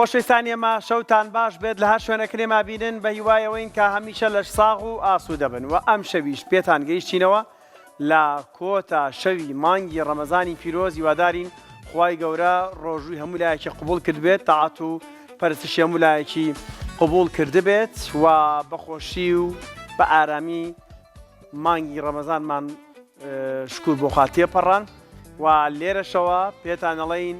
خۆشەویستانی ئێمە شەوتان باش بێت لە هەر شوێنەک لێما بینن بە هیوای ئەوەین کە هەمیشە لەش ساغ و ئاسوودە بن و ئەم شەویش پێتان گەیشتینەوە لە کۆتا شەوی مانگی ڕەمەزانی پیرۆز هیوادارین خوای گەورە ڕۆژووی هەموو لایەکی قبوڵ کردبێت تاعەت و پەرستشی هەموو لایەکی قبوڵ کردبێت و بەخۆشی و بە ئارامی مانگی ڕەمەزانمان شکور بۆ خوا تێپەڕان و لێرەشەوە پێتان ئەڵێین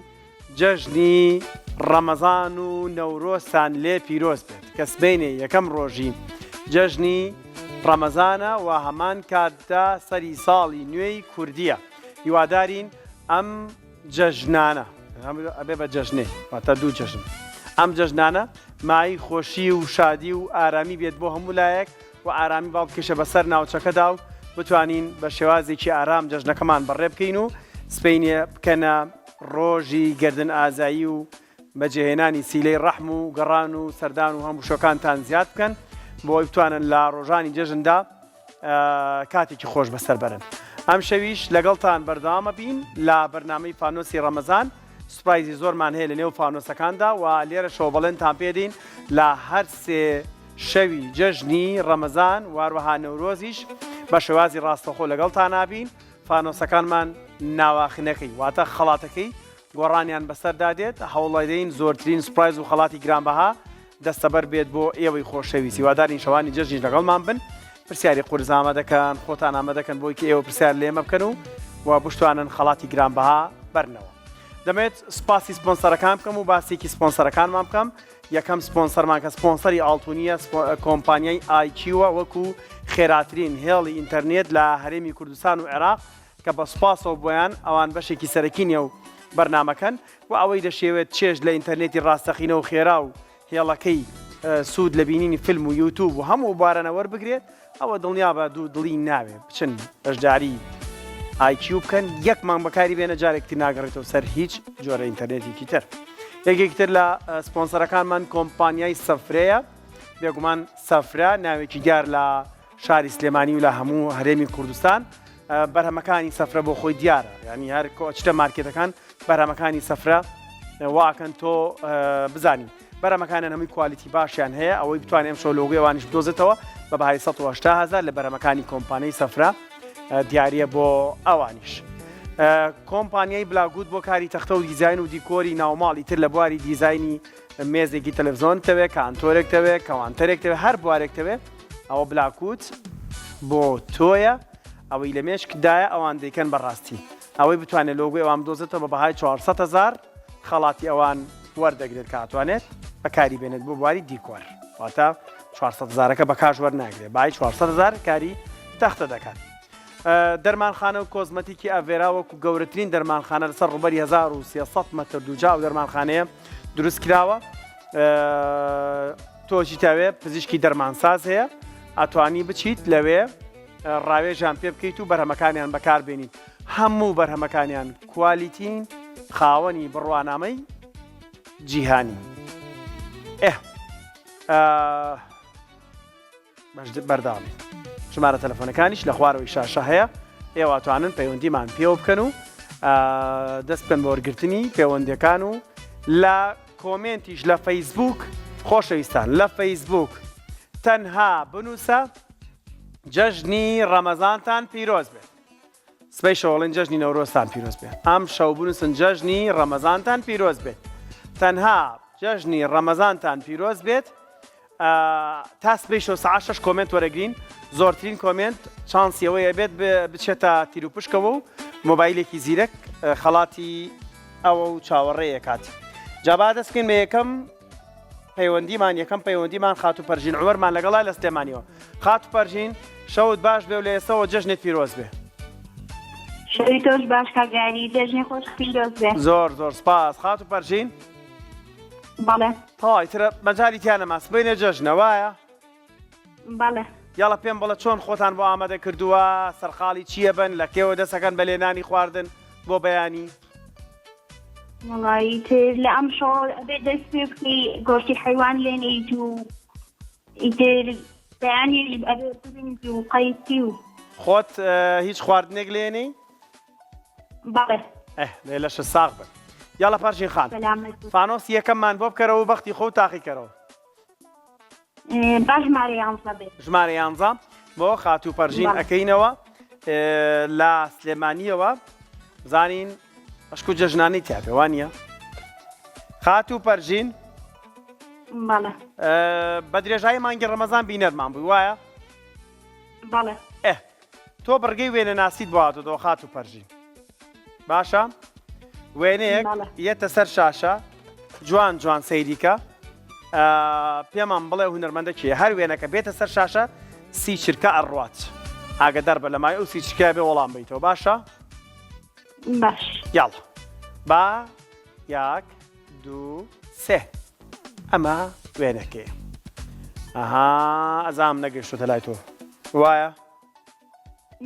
جەژنی ڕەمەزان و نەورۆزتان لێ پیرۆز بێت کە سبەینێ یەکەم ڕۆژی جەژنی ڕەمەزانە و هەمان کاتدا سەری ساڵی نوێی کوردیە هیوادارین ئەم جەژنانە ئەبێ بە جەژنێ واتە دوو جەژن ئەم جەژنانە مایەی خۆشی و شادی و ئارامی بێت بۆ هەموو لایەک و ئارامی باڵ بکێشە بەسەر ناوچەکەدا و بتوانین بە شێوازێکی ئارام جەژنەکەمان بەڕێ بکەین و سبەینێ بکەنە ڕۆژی گەردن ئازایی و بەجێهێنانی سیلەی ڕەحم و گەڕان و سەردان و هەمووشۆکانتان زیاد بکەن بۆ ئەوەی بتوانن لە ڕۆژانی جەژندا کاتێکی خۆش بەسەر بەرن. ئەم شەویش لەگەڵتان بەردەوامە بین لە بەرنامەی فانۆسی ڕەمەزان سوپرایزی زۆرمان هەیە لە نێو فانۆسەکاندا و لێرەشەوە بەڵێنتان پێدەین لە هەر سێ شەوی جەژنی ڕەمەزان و هەروەها نەورۆزیش بە شێوازی ڕاستەوخۆ لەگەڵتان نابین فانۆسەکانمان ناواخنەکەی واتە خەڵاتەکەی گۆڕانیان بەسەردا دێت هەوڵەدەین زۆرترین سوپرایز و خەڵاتی گرانبەها دەستەبەر بێت بۆ ئێوەی خۆشەویست هیوادارین شەوانی جەژنیش لەگەڵمان بن پرسیاری قورس ئامادەکەن خۆتان ئامادەکەن بۆی کە ئێوە پرسیار لێمە بکەن و و بشتوانن خەڵاتی گرانبەها بەرنەوە دەمێت سپاسی سپۆنسەرەکان بکەم و باسێکی سپۆنسەرەکانمان بکەم یەکەم سپۆنسەرمان کە سپۆنسەری ئاڵتونیە کۆمپانیای ئایکیوە وەکو خێراترین هێڵی ئینتەرنێت لە هەرێمی کوردستان و عێراق کە بە سوپاسەوە بۆیان ئەوان بەشێکی سەرەکی نێو بەرنامەکەن و ئەوەی دەشێوێت چێژ لە ئینتەرنێتی ڕاستەقینە و خێرا و هێڵەکەی سوود لە بینینی فیلم و یوتوب و هەموو بوارانە وەربگرێت ئەوە دڵنیابە دوو دڵی ناوێ بچن بەشداری ئایکیو بکەن یەک مانگ بەکاری بێنە جارێک تر ناگەڕێتەوە سەر هیچ جۆرە ئینتەرنێتێکی تر. یەکێکی تر لە سپۆنسەرەکانمان کۆمپانیای سەفرەیە بێگومان سەفرە ناوێکی دیار لە شاری سلێمانی و لە هەموو هەرێمی کوردستان بەرهەمەکانی سەفرە بۆ خۆی دیارە یعنی هەر کۆچتە مارکێتەکان بەرهەمەکانی سەفرە واکەن تۆ بزانی بەرهەمەکانیان هەمووی quality باشیان هەیە ئەوەی بتوانێت ئەمشەو لۆگۆی ئەوانیش بدۆزێتەوە بە بەهای 180 هەزار لە بەرهەمەکانی کۆمپانیای سەفرە دیاریە بۆ ئەوانیش. کۆمپانیای بلاگوت بۆ کاری تەختە و دیزاین و دیکۆری ناوماڵی تر لە بواری دیزاینی مێزێکی تەلەڤزیۆن تەوێ کانتۆرێک تەوێ کەوانتەرێک تەوێ هەر بوارێک تەوێ ئەوە بلاکوت بۆ تۆیە ئەوەی لە مێشکدایە ئەوان دەیکەن بەڕاستی ئەوەی بتوانێت لۆگۆی ئەوان بدۆزێتەوە بە بەهای 400 هەزار خەڵاتی ئەوان وەردەگرێت کە ئەتوانێت بەکاری بێنێت بۆ بواری دیکۆر واتە 400 هەزارەکە بە cash وەرناگرێت بای 400 هەزار کاری تەختە دەکات. دەرمانخانە و کۆزمەتیکی ئەڤێرا وەکو گەورەترین دەرمانخانە لەسەر ڕووبەری 1300 مەتر دووجا ئەو دەرمانخانەیە دروست کراوە تۆ چیتەوێ پزیشکی دەرمانساز هەیە ئەتوانی بچیت لەوێ ڕاوێژیان پێ بکەیت و بەرهەمەکانیان بەکاربێنیت هەموو بەرهەمەکانیان quality ن خاوەنی بڕوانامەی جیهانی ئێ بەردەوامی ژمارە تەلەفۆنەکانیش لە خوارەوەی شاشە هەیە ئێوە توانن پەیوەندیمان پێوە بکەن و دەست بکەن بە وەرگرتنی پەیوەندەکان و لە کۆمێنتیش لە فەیسبوک خۆشەویستان لە فەیسبوک تەنها بنووسە جەژنی ڕەمەزانتان پیرۆز بێت سبەی شەوەڵێن جەژنی نەورۆزتان پیرۆز بێت ئەم شەو بنووسن جەژنی ڕەمەزانتان پیرۆز بێت تەنها جەژنی ڕەمەزانتان پیرۆز بێت تا سبەی شەو سەعات شەش کۆمێنت وەرەگرین زۆرترین کۆمێنت چانسی ئەوەیە بێت بچێتە تیروپشکەوە و مۆبایلێکی زیرەک خەڵاتی ئەوە و چاوەڕێیە کات جا با دەست بکەین بە یەکەم پەیوەندیمان یەکەم پەیوەندیمان خاتوو پەرژین عومەرمان لەگەڵا لە سلێمانیەوە خاتوو پەرژین شەوت باش بێ و لە ئێستەوە جەژنت پیرۆز بێ شەوی تۆش باش کاک یاری جەژنی خۆش پیرۆز بێ زۆر زۆر سپاس خاتوو پەرژین بەڵێ تەواوی ترە مەجالی تیا نەما سبەینێ جەژنە وایە؟ بەڵێ. یاڵا پێم بڵێ چۆن خۆتان بۆ ئامادە کردووە سەرقاڵی چییە بن لە کێوە دەسەکەن بە لێنانی خواردن بۆ بەیانی؟ وەڵایی تر لە ئەمشەو ئەبێ دەست پێ بکەی گۆشتی حەیوان لێنێیت و ئیتر بەیانیش ئەبێ برنج و قەیسی و خۆت هیچ خواردنێک لێنێی؟ بەڵێ. ئه لێ لەشە ساغ بن. یاڵە پەرژین خان سەلامەت بن. فانۆسی یەکەممان بۆ بکەرەوە و بەختی خۆو تاقی کەرەوە. با ژمارە یانزە بێت. ژمارە یانزە بۆ خاتوو پەرژین بەڵێ. ئەکەینەوە لە سلێمانیەوە بزانین ئەشکو جەژنانەی تیابێ وانە خاتوو پەرژین بەڵێ. بە درێژایی مانگی ڕەمەزان بینەرمان بووی وایە؟ بەڵێ. ئێ تۆ بڕگەی وێنەناسیت بۆ هاتۆتەوە خاتوو پەرژین باشە وێنەیەک یەتە سەر شاشە جوان جوان سەیریکە پێمان بڵێ هونەرمەندە کێ هەر وێنەکە بێتە سەر شاشە سی چرکە ئەڕوات ئاگدار بە لەمای ئەو سی چرکە بێ وەڵام بیتەوە باشە باش یاڵا با یاک دوو سێ ئەمە وێنەکەی ئەها ئەزام نەگەشتۆتە لای تۆ وایە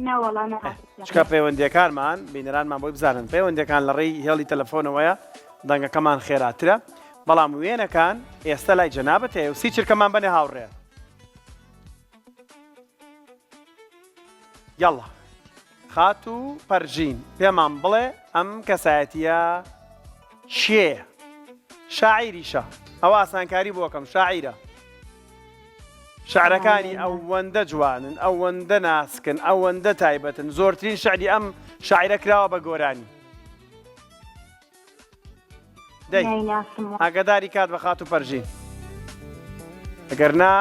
نەوەڵا نەهاتووە. چکە پەیوەندیەکانمان بینەرانمان بۆی بزانن پەیوەندیەکان لە ڕێی هێڵی تەلەفۆنەوەیە دەنگەکەمان خێراترە بەڵام وێنەکان ئێستا لای جەنابت هەیە و سی چرکەمان بەنێ هاوڕێ یاڵا خاتوو پەرژین پێمان بڵێ ئەم کەسایەتیە کێیە؟ شاعیریشە ئەوە ئاسانکاری بۆکەم شاعیرە شعرەکانی ئەوەندە جوانن ئەوەندە ناسکن ئەوەندە تایبەتن زۆرترین شعری ئەم شاعیرە کراوە بە گۆرانی دەی ئاگاداری کات بە خاتوو پەرژین ئەگەر نا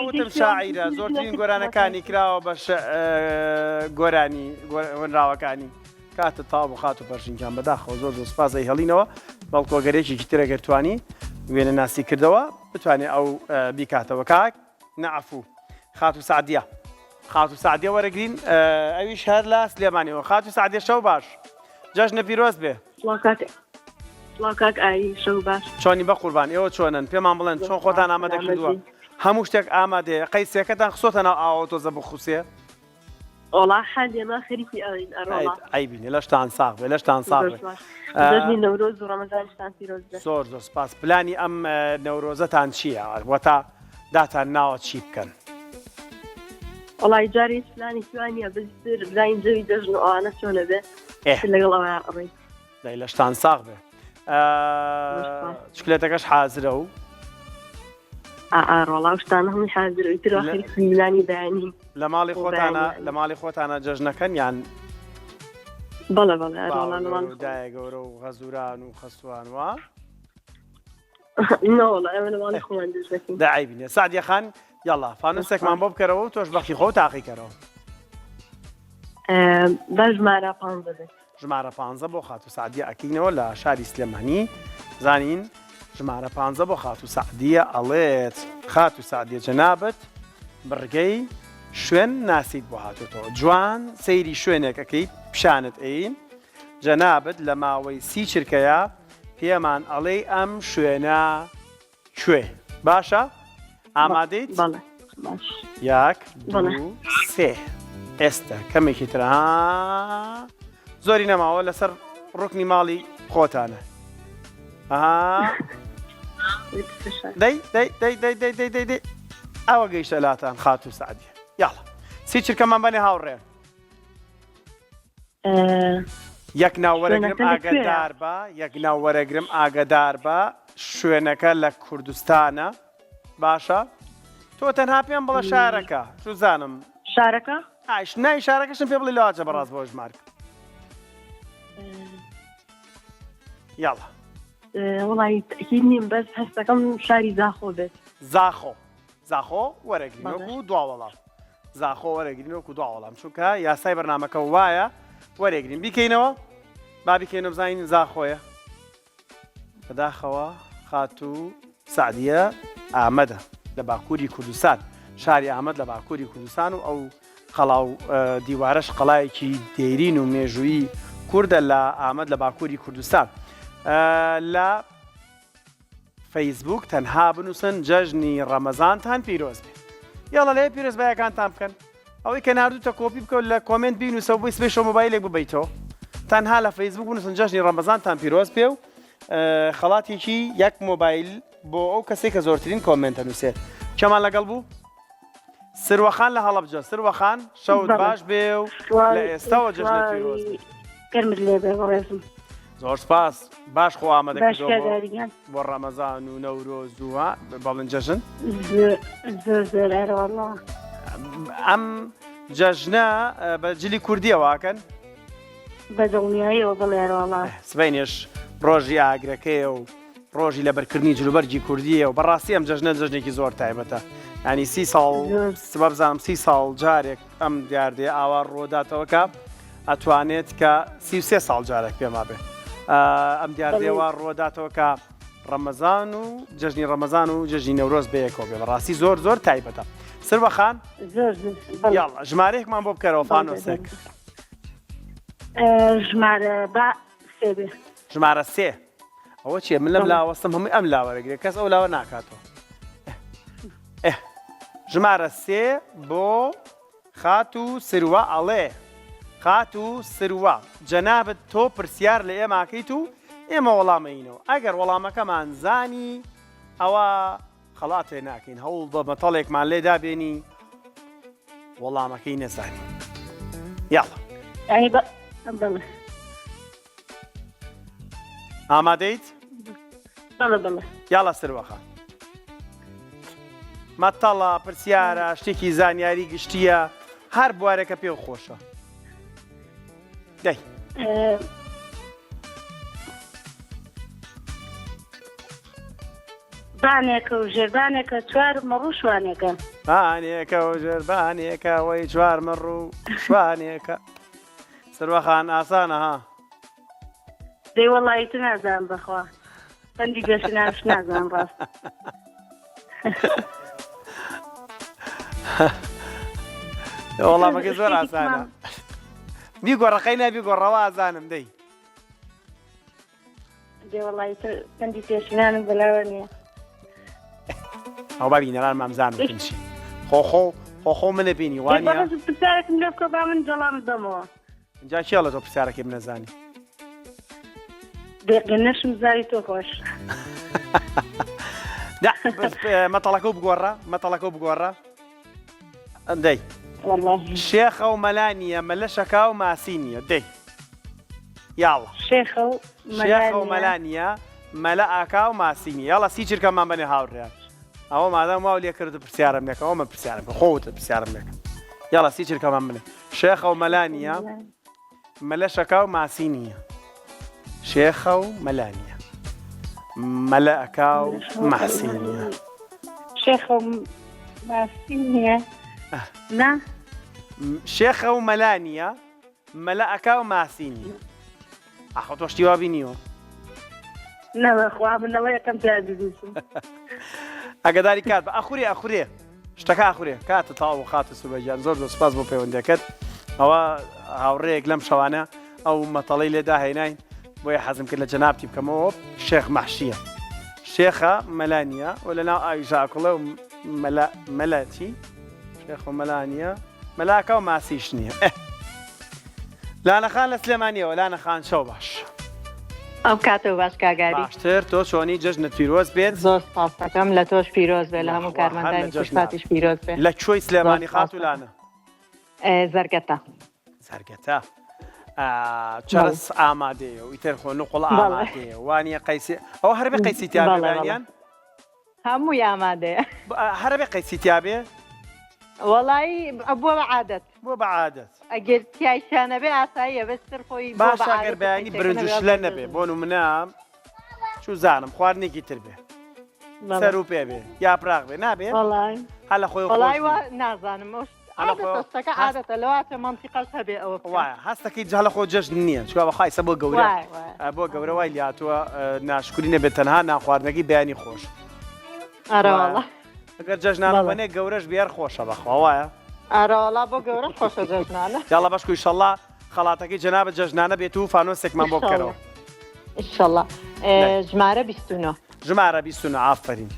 وتم شاعیرە زۆرترین گۆرانەکانی کراوە بە گۆرانی هۆنراوەکانی کاتت تاو بۆ خاتوو پەرژینگیان بەداخەوە زۆر زۆر سپاس ئەیهێڵینەوە بەڵکۆ گەر یەکێکی تر ئەگەر توانی وێنە ناسی کردەوە بتوانێ ئەو بیکاتەوە کاک نەعفو خاتوو سعدیە خاتوو سعدیە وەرەگرین ئەویش هەر لە سلێمانیەوە خاتوو سعدیە شەو باش جەژنە پیرۆز بێ سڵاو کاک ئاری شەو باش چۆنی بە قوربان ئێوە چۆنن پێمان بڵێن چۆن خۆتان ئامادە کردووە هەموو شتێک ئامادەیە قەیسەکەتان خسۆتە ناو ئاوە تۆزە بخوسێ وەڵا حالیە ما خەریکی ئەوین ئەڕۆڵا عەیبی نیە لەشتان ساغ بێ لەشتان ساغ بێ جەژنی نەورۆز و ڕەمەزانیشتان پیرۆز بێ زۆر زۆر سپاس پلانی ئەم نەورۆزەتان چییە وەتا داتان ناوە چی بکەن وەڵای جارێ هیچ پلانێکی وا نییە بەس تر بزانین جەوی جەژن و ئەوانە چۆنە بێ لەگەڵ ئەوەیان ئەڕۆین دەی لەشتان ساغ بێ چکلێتەکەش حازرە و ڕۆڵا شتانە هەمووی حازر و تر خەریکی بەیانی لە ماڵی خۆتانە لە ماڵی خۆتانە جەژنەکەن یان بەڵێ بەڵێ ڕۆڵا لە ماڵی دایە گەورە و غەزوران و خەسوان وا نەوەڵا ئێمە لە ماڵی خۆمان جەژنەکەین دە عەیبی نیە سەعدیە خان یاڵا فانوسێکمان بۆ بکەرەوە و تۆش بەختی خۆ تاقیکەرەوە بە ژمارە پانزە بێت ژمارە پانزە بۆ خاتوو سەعدیە ئەکەینەوە لە شاری سلێمانی زانین ژمارە پانزە بۆ خاتوو سەعدیە ئەڵێت خاتوو سەعدیە جەنابت بڕگەی شوێن ناسیت بۆ هاتوتەوە جوان سەیری شوێنێک ئەکەیت پیشانت ئەین جەنابت لە ماوەی سی چرکەیە پێمان ئەڵێی ئەم شوێنە کوێ باشە ئامادەیت؟ بەڵێ باش یاک بەڵێ. دوو سێ ئێستا کەمێکی تر ها زۆری نەماوە لەسەر ڕوکنی ماڵی خۆتانە ها دەی دەی دەی دەی دەی دەی دەی دەی ئەوە گەیشتە لاتان خاتوو سعدیە یاڵا سی چرکەمان بەنێ هاوڕێ یەک ناو وەرەگرم ئاگەدار بە یەک ناو وەرەگرم ئاگەدار بە شوێنەکە لە کوردستانە باشە تۆ تەنها پێم بڵە شارەکە سوزانم شارەکە ئاش نای شارەکەشم پێ بڵی لەواجە بەڕاست بۆ ژمارک یاڵا وڵی تەکید نیم بەس هەستەکەم شاری زاخۆ بێت زاخۆ زاخۆ وەرەگرین وەکو دوا وەڵام زاخۆ وەرەگرین وەکو دوا وەڵام چونکە یاسای بەرنامەکە وایە وەرەگرین بیکەینەوە با بیکەینەوە بزانین زاخۆیە بەداخەوە خاتوو سعدیە ئامەدە لە باکووری کوردستان شاری ئامەد لە باکووری کوردستان و ئەو قەڵا و دیوارەش قەڵایەکی دێرین و مێژوویی کوردە لە ئامەد لە باکووری کوردستان لە فەیسبووک تەنها بنووسن جەژنی ڕەمەزانتان پیرۆز بێ یاڵا لەوێ پیرۆزبایەکانتان بکەن ئەوەی کە ناردوتە کۆپی بکە لە comment بینوسە بۆی سبەی شەو مۆبایلێک ببیتەوە تەنها لە فەیسبوک بنووسن جەژنی ڕەمەزانتان پیرۆز بێ و خەڵاتێکی یەک مۆبایل بۆ ئەو کەسێک کە زۆرترین comment ئەنووسێت کێمان لەگەڵ بوو سروەخان لە هەڵەبجە سروەخان شەوت باش بێ و لە ئێستاوە جەژنت پیرۆز بێ گەرمت لێ بێ بەڕێزم. زۆر سپاس باش خۆ ئامادە باش کردووە بۆ کاک گیان بۆ ڕەمەزان و نەورۆز و ها بەڵێن جەژن زۆر زۆر زۆر ئەرە وەڵا ئەم جەژنە بە جلی کوردیەوە ئەکەن بە دڵنیاییەوە بڵێ ئەرە وەڵا سبەینێش ڕۆژی ئاگرەکەیە و ڕۆژی لەبەرکردنی جلوبەرگی کوردیە و بەڕاستی ئەم جەژنە جەژنێکی زۆر تایبەتە ینی سی ساڵ زۆر سبە بزانم سی ساڵ جارێک ئەم دیاردەیە ئاوا ڕووداتەوە کە ئەتوانێت کە 33 ساڵ جارێک پێما بێ ئەم دیاردەیە وا ڕووداتەوە کە ڕەمەزان و جەژنی ڕەمەزان و جەژنی نەورۆز بەیەکەوە بێ بەڕاستی زۆر زۆر تایبەتە سروە خان زۆر یاڵا ژمارەیەکمان بۆ بکەرەوە فانۆسێک ژمارە با سێ بێ ژمارە سێ ئەوە چیە من لەم لاوەستم هەمووی ئەم لاوە دەگرێت کەس ئەو لاوە ناکاتەوە ژمارە سێ بۆ خاتوو سروە ئەڵێ، خاتوو سروە جەنابت تۆ پرسیار لە ئێمە ئەکەیت و ئێمە وەڵام ئەیینەوە، ئەگەر وەڵامەکەمان زانی ئەوا خەڵاتێ ناکەین، هەوڵ بە مەتەڵێکمان لێ دابێنی وەڵامەکەی نەزانی. یاڵا. ئەی بە بەڵێ. ئامادەیت؟ بەڵێ بەڵێ. یاڵا سروە خان. مەتەڵە، پرسیارە، شتێکی زانیاری گشتییە، هەر بوارێکە پێو خۆشە. دەی. بانێکە و ژێربانێکە چوار مەڕ و شوانێکە. بانێکە و ژێربانێکە وەی چوار مەڕ و شوانێکە. سروە خان ئاسانە ها. دەی وەڵی تو نازانم بەخوا پەندی پێشینانش نازانم ڕاست. وەڵامەکە زۆر ئاسانە بیگۆڕەقەی نا بیگۆڕەوە ئازانم دەی دێ وەڵی تر پەندی پێشینانم بەلاوە نییە. ئەو با بینەران مامزان بکەن چی خۆ خۆ خۆ خۆ منە بینی وانە پرسیارێکم لێ بکە با من وەڵامت دەمەوە. جا کێڵە تۆ پرسیارەکەی بنەزانی نەشم زاری تۆ خۆش مەتەڵەکە و بگۆڕە مەتەڵەکە و بگۆڕە دەی شێخە و مەلا نییە مەلە شەکا و ماسی نییە دەی یاڵە شێخە و شێخە و مەلا نییە مەلە ئاکا و ماسی نییە یاڵە سی چرکەمان بەنێ هاوڕێیان ئەوە مادام واو لێ کرد و پرسیارم لێکە ئەوە من پرسیارم کە خۆوتت پرسیارم لێکە یاڵە سی چرکەمان بنێ شێخە و مەلا نییە مەلە شەکا و ماسی نییە شێخە و مەلا نییە مەلە ئەکا و ماسی نییە شێخە و ماسی نییە نا شێخە و مەلا نییە مەلە ئەکا و ماسی نییە ئاخۆ تۆ شتی وا بینیوە؟ نا بەخوا من ئەوە یەکەم جار ببیستم. ئەگەداری کات بە ئەخورێ ئەخورێ شتەکە ئەخورێ کاتە تەواو خاتە سوبە گیان زۆر زۆر سپاس بۆ پەیوەندەکەت ئەوە هاوڕێیەک لەم شەوانە ئەو مەتەڵەی لێدا هێناین بۆیە حەزم کرد لە جەنابتی بکەمەوە شێخ مەحشیە شێخە مەلا نییە و لە ناو ئاوی ژاکڵە و مەلا مەلا چی شێخ و مەلا نییە مەلاکە و ماسیش نییە ئێ لانە خان لە سلێمانیەوە لانە خان شەو باش. ئەو کاتەو باش کاک ئاری. باشتر تۆ چۆنی جەژنت پیرۆز بێت. زۆر سپاس دەکەم لە تۆش پیرۆز بێ لە هەموو یاخوا هەر لە کارمەندانی جەژنا کوردساتیش پیرۆز بێ لە کوێی زۆر سلێمانی سپاس خاتوو دەکەم. لانە؟ زەرگەتە. زەرگەتە بەڵێ. چەرس ئامادەیە و ئیتر خۆ نوقڵ بەڵێ. ئامادەیە وانیە قەیسی ئەوە هەربێ قەیسی تیا بێ بەڵێ بەڵێ. بەیانیان؟ هەمووی ئامادەیە. هەربێ قەیسی تیا بێ؟ وەڵایی بووە بە عادەت. بووە بە عادەت. ئەگەر تیایشا نەبێ ئاساییە بەس تر خۆی بووە بە باشە ئەگەر عادەت و بەیانی قەیسەکە برنج و نەبێ شلە ئەڵێ نەبێ جەژنە. بۆ نمونە چوزانم خواردنێکی تر بێ بەڵێ. سەر و پێ بێ یاپراخ بێ نابێ؟ وەڵای هەر لە خۆی خۆش وەڵای وا نییە. نازانم ئەو شت هەر لە عادەتە خۆی شتەکە هەست عادەتە لەواتە مەنتیقەش هەبێ ئەوە بکەن. وایە هەستەکەی جا لە خۆ جەژن نییە چونکە بەخوا ئیستا بۆ گەورە وایە وایە بۆ گەورە وای لێهاتووە ناشکوری نەبێت تەنها نانخواردنەکەی بەیانی خۆش ئەرە وایە وەڵا ئەگەر جەژنانە بەڵێ. بەنێ گەورەش بێ هەر خۆشە بەخوا وایە. ئەرەوەڵا بۆ گەورە خۆشە جەژنانە. یاڵا بەشکو ئیشەڵا خەڵاتەکەی جەنابت جەژنانە بێت و فانۆسێکمان بۆ بکەرەوە. ئیشەڵا ژمارە 29. ژمارە 29 ئافەرین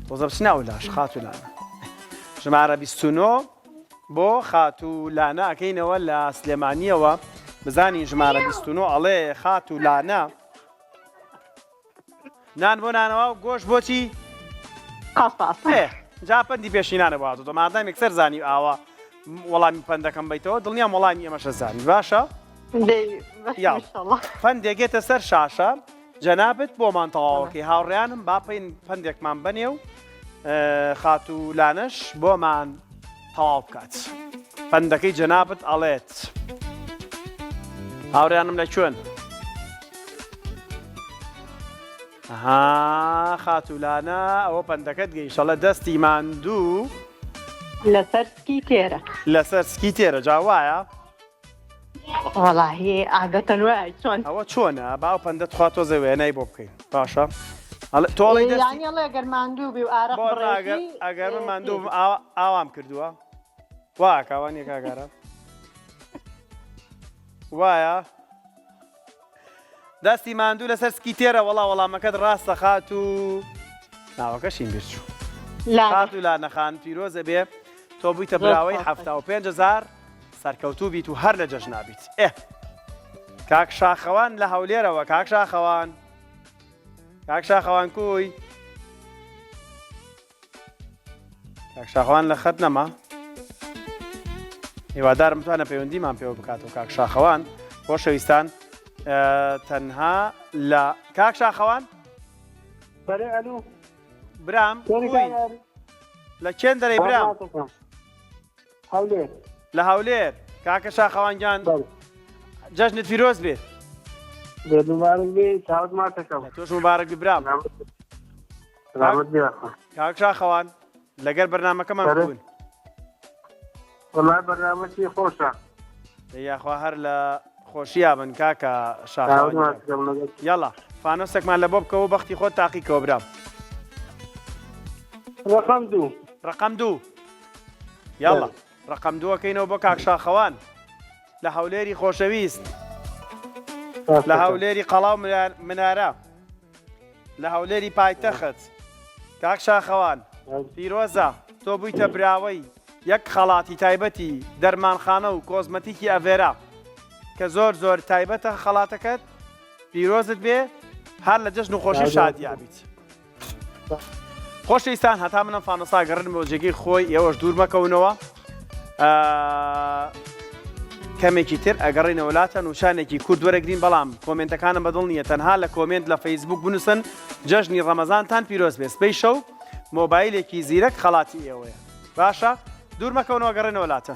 تۆزە بچنە ئەولاش خاتوو لانە ژمارە 29 بۆ خاتوو لانە ئەکەینەوە لە سلێمانیەوە بزانین ژمارە 29 ئەڵێ خاتوو لانە نان بۆ نانەوا و گۆشت بۆ چی؟ قەساس. ئێ جا پەندی پێشینانە بۆ هاتۆتەوە مادام یەکسەر زانی ئاوا وەڵامی پەندەکەم بەیتەوە دڵنیام وەڵامی ئێمەشە زانی باشە؟ دەی بەس یاڵ. ئینشەڵا. پەندێک یەتە سەر شاشە جەنابت بۆمان تەواوەکەی هاوڕێیانم با پەین پەندێکمان بەنێ و خاتوو لانەش بۆمان تەواو بکات پەندەکەی جەنابت ئەڵێت هاوڕێیانم لە کوێن؟ ها خاتولانە ئەوە پەندەکەت گەیشەڵە دەستی ماندوو لەسەر سکی تێرە لەسەر سکی تێرە جا وایە وەڵاهی عادەتەن وایە چۆن ئەوە چۆنە با ئەو پەندە تخوا تۆزێ وێنای بۆ بکەین باشە ئەڵێ تۆ ئەڵێی دەستی یانی ئەڵێ ئەگەر ماندوو بی و ئارەق بۆ ئەگەر بڕێژی ئەگەر من ئێ، ماندوو بم تێری. ئاوا ئاوام کردووە وا کاوان نییە کاک ئارام وایە دەستی ماندوو لەسەر سکی تێرە وەڵا وەڵامەکەت ڕاستە خاتوو ناوەکەشیم بیرچوو لانە. خاتوو لانە خان پیرۆزە بێ تۆ بوویتە زۆر براوەی سوپاس. 75 هەزار سەرکەوتوو بیت و هەر لە جەژنا بیت ئێ کاک شاخەوان لە هەولێرەوە کاک شاخەوان کاک شاخەوان کوی کاک شاخەوان لە خەت نەما هیوادارم بتوانە پەیوەندیمان پێوە بکاتەوە کاک شاخەوان خۆشەویستان تەنها لە کاک شاخەوان بەرێ ئەلو برام کوی لە چێن دەرەی برام هەولێر. لە هەولێر کاکە شاخەوان گیان جەژنت پیرۆز بێ. بێت مبارک بێ چاوت ماچەکەم. تۆش مبارک بی برام. سلامت بی یاخوا. کاک شاخەوان لەگەر بەرنامەکەمان بوون. وەڵا بەرنامەکی خۆشە. یاخوا هەر لە خۆشییا بن کاکە شاخەوان گیان. یاڵا فانۆسێکمان لە بۆ بکەوە بەختی خۆت تاقیکەوە برام. ڕقم دوو. ڕقم دوو. یاڵا ڕقم دووەکەینەوە بۆ کاک شاخەوان لە هەولێری خۆشەویست لە هەولێری قەڵا و منارە لە هەولێری پایتەخت کاک شاخەوان پیرۆزە تۆ بوویتە براوەی یەک خەڵاتی تایبەتی دەرمانخانە و کۆزمەتیکی ئەڤێرا کە زۆر زۆر تایبەتە خەڵاتەکەت پیرۆزت بێ هەر لە جەژن و خۆشی شادیا بیت. خۆشەویستان هەتا منم فانۆسا گەڕن بۆ جێگەی خۆی ئێوەش دوور مەکەونەوە کەمێکی تر ئەگەڕینەوە لاتە نوچانێکی کورد وەرەگرین بەڵام کۆمنتەکانم بەدڵ نییە تەنها لە کۆمنت لە فەیسبوک بنووسن جەژنی ڕەمەزانتان پیرۆز بێ سبەی شەو مۆبایلێکی زیرەک خەڵاتی ئێوەیە باشە دوور مەکەونەوە گەڕێنەوە لاتە.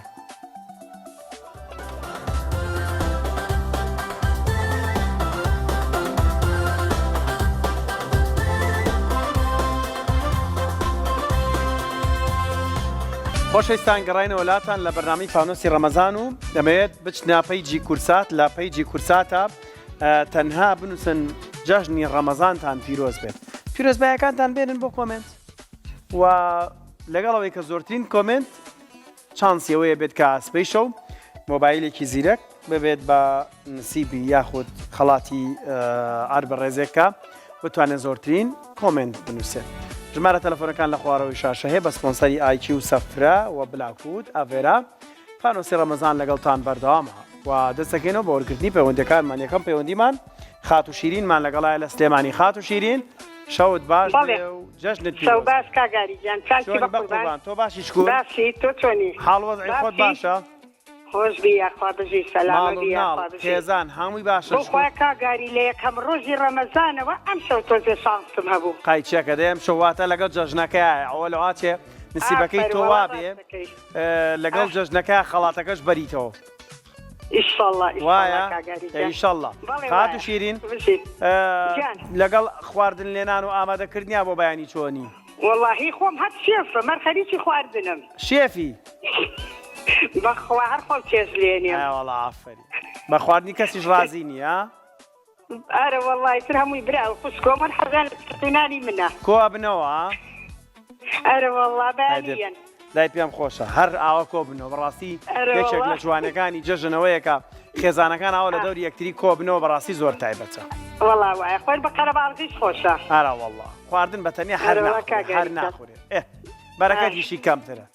خۆشەویستان گەڕاینەوە لاتان لە بەرنامەی فانۆسی ڕەمەزان و دەمەوێت بچنە پەیجی کورسات لە پەیجی کورساتە تەنها بنووسن جەژنی ڕەمەزانتان پیرۆز بێت پیرۆزبایەکانتان بێنن بۆ کۆمنت و لەگەڵ ئەوەی کە زۆرترین کۆمێنت چانسی ئەوەیە بێت کە سبەی شەو مۆبایلێکی زیرەک ببێت بە نسیبی یاخود خەڵاتی ئار بەڕێزێک کە بتوانێت زۆرترین کۆمێنت بنووسێت. ژمارە تەلەفۆنەکان لە خوارەوەی شاشە هەیە بە سپۆنسەری ئایکی و سەفرە و بلاکوود ئاڤێرا فانۆسی ڕەمەزان لەگەڵتان بەردەوامە و دەستەکەینەوە بە وەرگرتنی پەیوەندیەکانمان یەکەم پەیوەندیمان خاتوو شیرینمان لەگەڵایە لە سلێمانی خاتوو شیرین شەوت باش بەڵێ بێ و جەژنت شەو پیرۆز باش بێ. کاک ئاری گیان چاکی چۆنی بە قوربان بەقوربان تۆ باشی شکور باشی تۆ چۆنی حاڵ وەزعی خۆت باشی باشە خۆش بی یاخوا بژی سەلامە ماڵ و بی مناڵ یاخوا بژی خێزان هەمووی باشە بۆ شکور خوا کاک ئاری لە یەکەم ڕۆژی ڕەمەزانەوە ئەمشەو تۆزێ شانسم هەبوو قایچەکە دەی ئەمشەو واتە لەگەڵ جەژنەکەیە ئەوە لەواچێ نسیبەکەی ئافەرم تۆ وەڵا وابێ ڕاست دەکەی لەگەڵ ئاه جەژنەکە خەڵاتەکەش بەریتەوە. ئیشەڵا ئیشەڵا وایە کاک ئاری گیان ئیشەڵا بەڵێ خاتوو وایە شیرین بژیت گیان لەگەڵ خواردن لێنان و ئامادەکردنیا بۆ بەیانی چۆنی؟ وەڵاهی خۆم هەر شێفم هەر خەریکی خواردنم. شێفی؟ بەخوا هەر خۆم چێژ لێنێم. ئەی وەڵا ئافەرین بە خواردنی کەسیش ڕازی نی ها؟ ئەرە وەڵای تر هەمووی برا و خوشکۆم هەر حەزیان لە چەقینانی منە. کۆ ئەبنەوە ها؟ ئەرە وەڵا هەدە بەیانیەن. دای پێم خۆشە هەر ئاوا کۆ بنەوە بەڕاستی ئەرە یەکێک وەڵا. لە جوانەکانی جەژن ئەوەیە کە خێزانەکان ئاوا لە ئا. دەوری یەکتری کۆ بنەوە بەڕاستی زۆر تایبەتە. وەڵا وایە خۆر بە قەرەباڵغیش خۆشە. ئەرە وەڵا خواردن بە تەنیا هەر ئەرە وەڵا ناخورێ کاک هەر ئاری گیان. ناخورێ ئێ ئا. بەرەکەتیشی کەمترە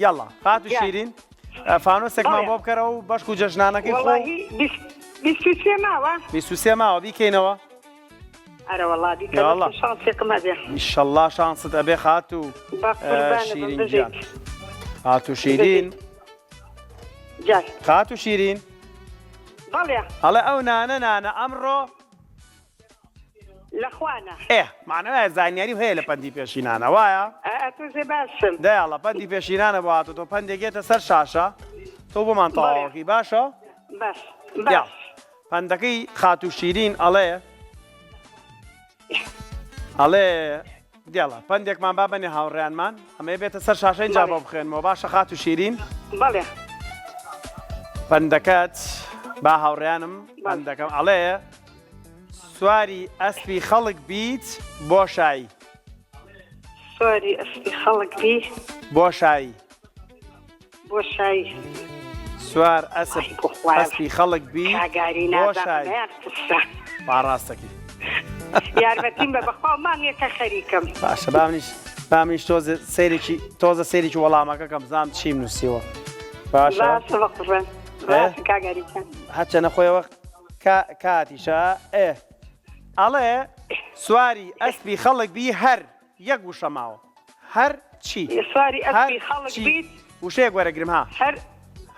یەڵا خاتوو گیان. شیرین فانۆسێکمان بەڵێ. بۆ بکەرەوە و بەشک و جەژنانەکەی خۆ وەڵاهی 23 ماوە. 23 ماوە بیکەینەوە. ئەرە وەڵا بیکە یاڵڵا. بەس شانسێکم هەبێ. ئیشەڵڵا شانست ئەبێ خاتوو بە قوربانت بم شیرین بژیت. گیان. خاتوو شیرین. بژیت. جان. خاتوو شیرین. بەڵێ. ئەڵێ ئەو نانە نانە ئەمڕۆ. لە خوانە. ئێ مەعنای وایە زانیاریم هەیە لە پەندی پێشینانە وایە؟ ئە ئە تۆزێ باشم. دەیاڵە پەندی پێشینانە بۆ هاتوو تۆ پەندێک یەتە سەر شاشە تۆ بۆمان بەڵێ. تەواوەکەی باشە؟ باش یاڵ باش. پەندەکەی خاتوو شیرین ئەڵێ ئەڵێ دێڵە پەندێکمان با بەنێ هاوڕێیانمان ئەمەیە بێتە سەر شاشە ئینجا بۆ بخوێنمەوە باشە خاتوو شیرین؟ بەڵێ. پەندەکەت با هاوڕێیانم پەندەکەم ئەڵێ سواری ئەسپی خەڵک بیت بۆ شایی. سواری ئەسپی خەڵک بی. بۆ شایی. بۆ شایی. سوار ئەسپ ئەسپی خەڵک بی بۆ شایی. با ڕاستەکی. یارمەتیم بە بەخوا مانگێکە خەریکم. باشە با منیش با منیش تۆزێ سەیرێکی تۆزە سەیرێکی وەڵامەکە کەم بزانم چیم نووسیوە. باشە. باشە بەقوربان. باشە کاک ئاریکان. هەرچەنە خۆیەوە کاتیشە ئێ ئەڵێ سواری ئەسپی خەڵک بی هەر یەک وشە ماوە هەر چی سواری ئەسپی خەڵک بیت وشەیەک وەرەگرم ها هەر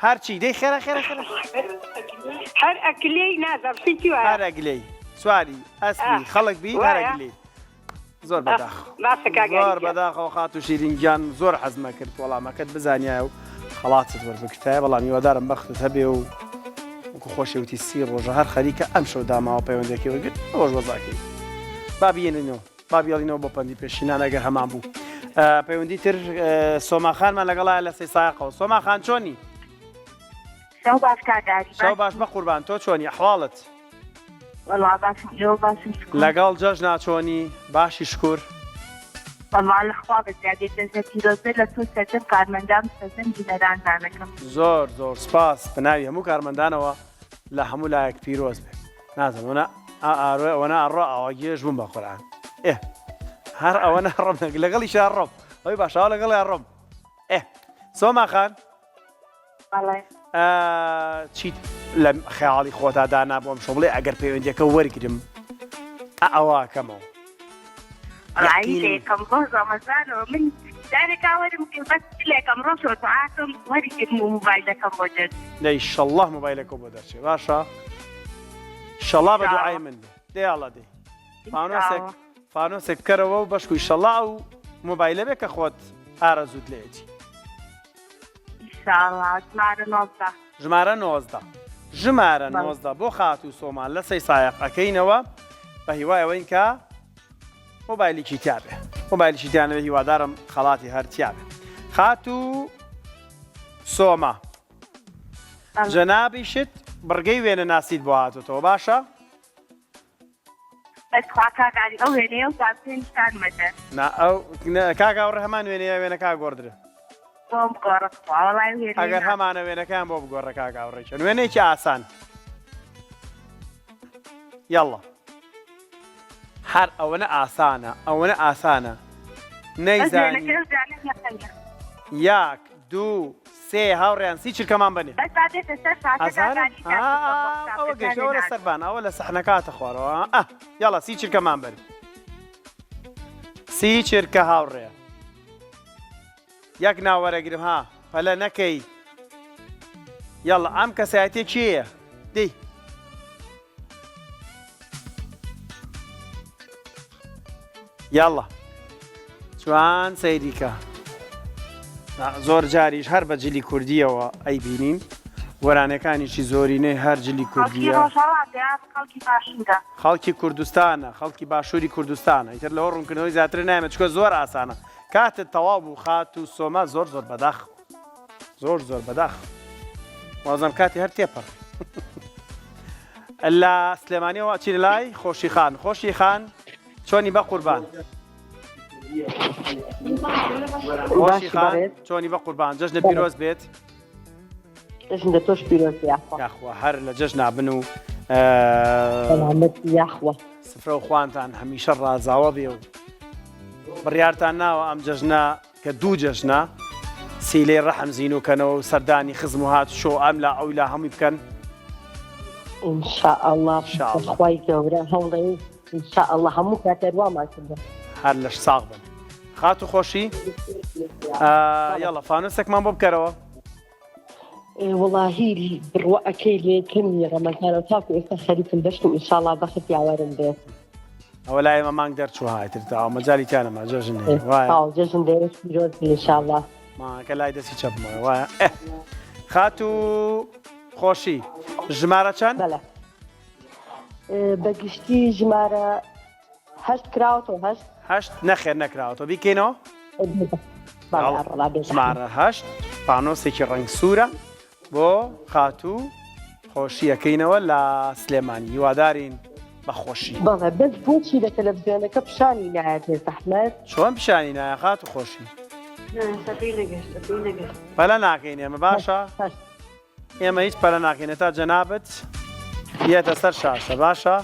هەر چی دەی خێرا خێرا خێرا هەر ئەکلێی نازانم شتێکی وایە هەر ئەگلێی سواری ئەسپی خەڵک بی هەر ئەگلێی زۆر بەداخ باشە کاک زۆر ئاریکە. بەداخەوە خاتوو شیرین گیان زۆر حەزمە کرد وەڵامەکەت بزانیایە و خەڵاتت وەربگرتایە بەڵام هیوادارم بەختت هەبێ و وەکو خۆشی وتی سی ڕۆژە هەر خەریکە ئەمشەو داماوە پەیوەندیەکەی وەرگرت ئەوەش وەزعەکەی با بیێنینەوە با بیێڵینەوە بۆ پەندی پێشینان ئەگەر هەمان بوو پەیوەندی تر سۆما خانمان لەگەڵایە لە سەیسایەقەوە سۆما خان چۆنی؟ شەو باش کاک ئاری شەو باش بەقوربان تۆ چۆنی ئەحواڵت؟ وەڵا باشم ئێوە باشن شکور. لەگەڵ جەژنا چۆنی باشی شکور. وەڵا لە خوا بەزیادێ جەژنە پیرۆزە لە تۆ سەرجەم کارمەندان و سەرجەم بینەرانتان ئەکەم. زۆر زۆر سپاس بە ناوی هەموو کارمەندانەوە لە هەموو لایەک پیرۆز بێ نازم ئەوەنە ئاڕۆ ئەوەنە ئەڕۆ ئاوا گێژ بووم بە قورئان ئێ هەر ئەوەنە ڕۆم لەگەڵیشا ڕۆم ئەوی باشەوە لەگەڵیان ڕۆم ئێ سۆما خان بەڵێ. چیت لە خەیاڵی خۆتا دانا بۆ ئەمشەو بڵێ ئەگەر پەیوەندیەکە وەرگرم ئەوە کەمەوە ڕایی لێکەم ڕۆژ ڕەمەزانەوە من جارێکا وەرم کرد بەس لێکەم ڕۆژ دوعاکەم وەرگرم و موبایلەکەم بۆ دەرچێ دەی شەڵڵا مۆبایلەکە بۆ دەرچێ باشە شەڵا بە دوعای من بێ دەی ئاڵا دەی فانۆسێک فانۆسێک بکەرەوە و بەشکوی شەڵا و مۆبایلە بێ کە خۆت ئارەزوت لێتی ئینشاڵڵا ژمارە 19. ژمارە 19 ژمارە 19 بۆ خاتوو سۆمان لە سەی سایەق ئەکەینەوە بە هیوای ئەوەین کە مۆبایلێکی تیابێ مۆبایلێکی تیانەوە هیوادارم خەڵاتی هەر تیابێ خاتوو سۆما جەنابیشت بڕگەی وێنە ناسیت بۆ هاتوتەوە باشە بەس خوا کاک عەلی ئەو وێنەیە و پێ نیشان مەدە. نا ئەو کاک ئاوڕێ هەمان وێنەیە وێنەکە گۆڕدرێ. بۆم بگۆڕە تخوا وەڵای وێنەی ئەگەر هەمانە وێنەکەیان بۆ بگۆڕە کاک ئاوڕێ چەند وێنەیەکی ئاسان. یاڵڵا هەر ئەوەنە ئاسانە ئەوەنە ئاسانە نەیزانی یاک دوو سێ هاوڕێیان سی چرکەمان بەنێ. بەس با بێتە سەر شاشە ئەزانم کاک ئاری ئا ئەوە گەشت ئەوە لە سەربان ئەوە لە سەحنەکە هاتە خوارەوە ئا یاڵا سی چرکەمان بەنێ سی چرکە هاوڕێ یەک ناو وەرەگرم ها پەلە نەکەی یاڵا ئەم کەسایەتیە کێیە دەی یاڵڵا جوان سەیری کە زۆر جاریش هەر بە جلی کوردیەوە ئەیبینین گۆرانەکانیشی زۆرینەی هەر جلی کوردیە خەڵکی کوردستانە خەڵکی باشووری کوردستانە ئیتر لەوە ڕوونکردنەوەی زیاتر نامێت چکە زۆر ئاسانە کاتت تەواو بوو خات و سۆما زۆر زۆر بەداخ زۆر زۆر بەداخ وازم کاتی هەر تێپەڕ لە سلێمانیەوە ئەچینە لای خۆشی خان خۆشی خان چۆنی بە قوربان خۆشی خان چۆنی بە قوربان جەژنە پیرۆز بێت جەژن لە تۆش پیرۆز یاخوا یاخوا هەر لە جەژنا بن و یاخوا سفرە و خوانتان هەمیشە ڕازاوە بێ و بڕیارتان ناوە ئەم جەژنە کە دوو جەژنە سیلەی ڕەحم زینوو کەنەوە و سەردانی خزم و هات شۆ ئەم لا ئەو لا هەمووی بکەن. ان شاء اللە بەخوای گەورە هەوڵێ ان شاء اللە هەموو کات هەروامان کردوە. هەر لەش ساغ بن خاتوو خۆشی یاڵا فانۆسێکمان بۆ بکەرەوە. وەڵاهی بڕوا ئەکەی لە یەکەمی ڕەمەزانەوە تاکو ئێستا خەریکم بەشکم ئینشاڵا بەخت یاوەرم بێت. ئەوە لای ئێمە مانگ دەرچوو ها ئیتر تەواو مەجالی تیا نەما جەژن هەیە وایە تەواو جەژن دەوێت پیرۆز بێ ئینشاڵا. مانگەکە لای دەستی چەپمەوە وایە ئێ خاتوو خۆشی ژمارە چەند؟ بەڵێ بە گشتی ژمارە هەشت کراوەتەوە هەشت هەشت نەخێر نەکراوەتەوە بیکەینەوە ژمارە هەشت پانۆسێکی ڕەنگ سوورە بۆ خاتوو خۆشیەکەینەوە لە سلێمانی هیوادارین بە خۆشی بەڵێ بەس بۆچی لە تەلەڤزیۆنەکە پیشانی نایە بێ زەحمەت چۆن پیشانی نایە خاتوو خۆشی پەلە ناکەین ئێمە باشە ئێمە هیچ پەلە ناکەین هەتا جەنابت یەتە سەر شاشە باشە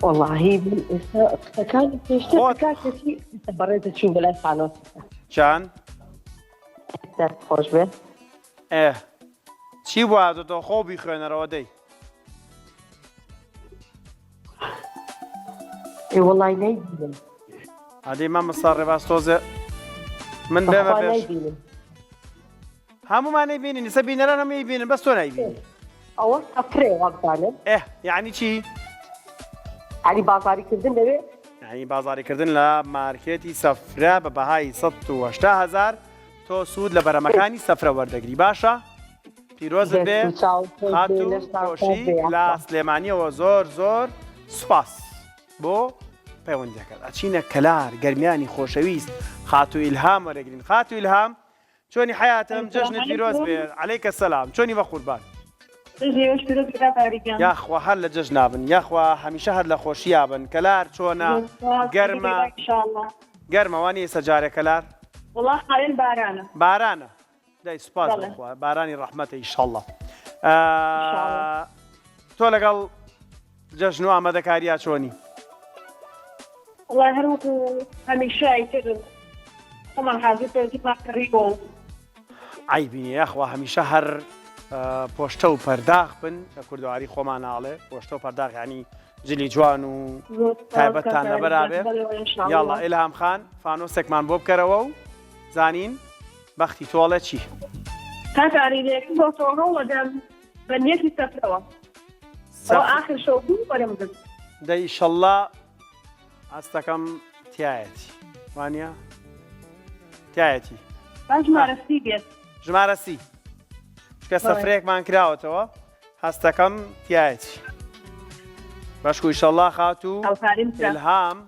وەڵاهی من ئێستا قسەکانی پێشتر خۆت- کاکەچی بەڕێزە چوون بەلای فانۆس جان دەست خۆش بێ ئێ چی بوو هاتۆتەوە خۆ بیخوێنەرەوە دەی ئێ وەڵای نەیبینم ئەدی مامۆستا ڕێباز تۆزێ من بێمە بەخوا پێش نەیبینم هەموومان ئەیبینین ئیستا بینەران هەموو ئەیبینن بەس تۆ نایبینی. ئەوە سەفرەیە وابزانم. ئێه یەعنی چی؟ یەعنی بازاری کردن لەوێ؟ یەعنی بازاری کردن لە مارکێتی سەفرە بە بەهای 180 هەزار تۆ سوود لە بەرەمەکانی سەفرە وەردەگری باشە؟ پیرۆزت بێ دەست و چاوت خۆش بێ خاتوو لەشتان خۆش خۆشی بێ لە یاخوا. سلێمانیەوە زۆر زۆر سوپاس بۆ پەیوەندیەکەت ئەچینە کەلار گەرمیانی خۆشەویست خاتوو ئیلهام وەرەگرین خاتوو ئیلهام چۆنی حەیاتم جەژنت پیرۆز بێ عەلەیکە سەلام چۆنی بەقوربان. یاخوا هەر لە جەژنا بن یاخوا هەمیشە هەر لە خۆشیا بن کەلار چۆنە گەرمە گەرمە وانی ئێستا جارێ کەلار وڵا خاوێن بارانە بارانە دای سوپاس بۆ خوا بارانی ڕەحمەتە ئیشەڵڵا تۆ لەگەڵ جەژن و ئامادەکاریا چۆنی؟ وەڵا هەر وەکو هەمیشە ئیتر خۆمان حازر کردووە کڕیوە و عەیبی نییە یاخوا هەمیشە هەر پۆشتە و پەرداخ بن لە کوردەواری خۆمان ناڵێ پۆشتە و پەرداخ ینی جلی جوان و تایبەتتان لەبەرابێ یاڵا ئیلهام خان فانۆسێکمان بۆ بکەرەوە و زانین بەختی تۆڵێ چی؟ کاک ئاری لە یەکەم ڕۆژەوە هەوڵەدەم بە نیەتی سەفرەوە ئەوە ئاخر شەو بوو وەرم گرت. دە ئیشەڵا هەستەکەم تایەتی وانە تایەتی با ژمارە سی بێت. ژمارە سی چکە سەفرەیەکمان کراوەتەوە هەستەکەم تایەتی بەشکو ئیشەڵا خاتوو هاوکاریم بکە. ئیلهام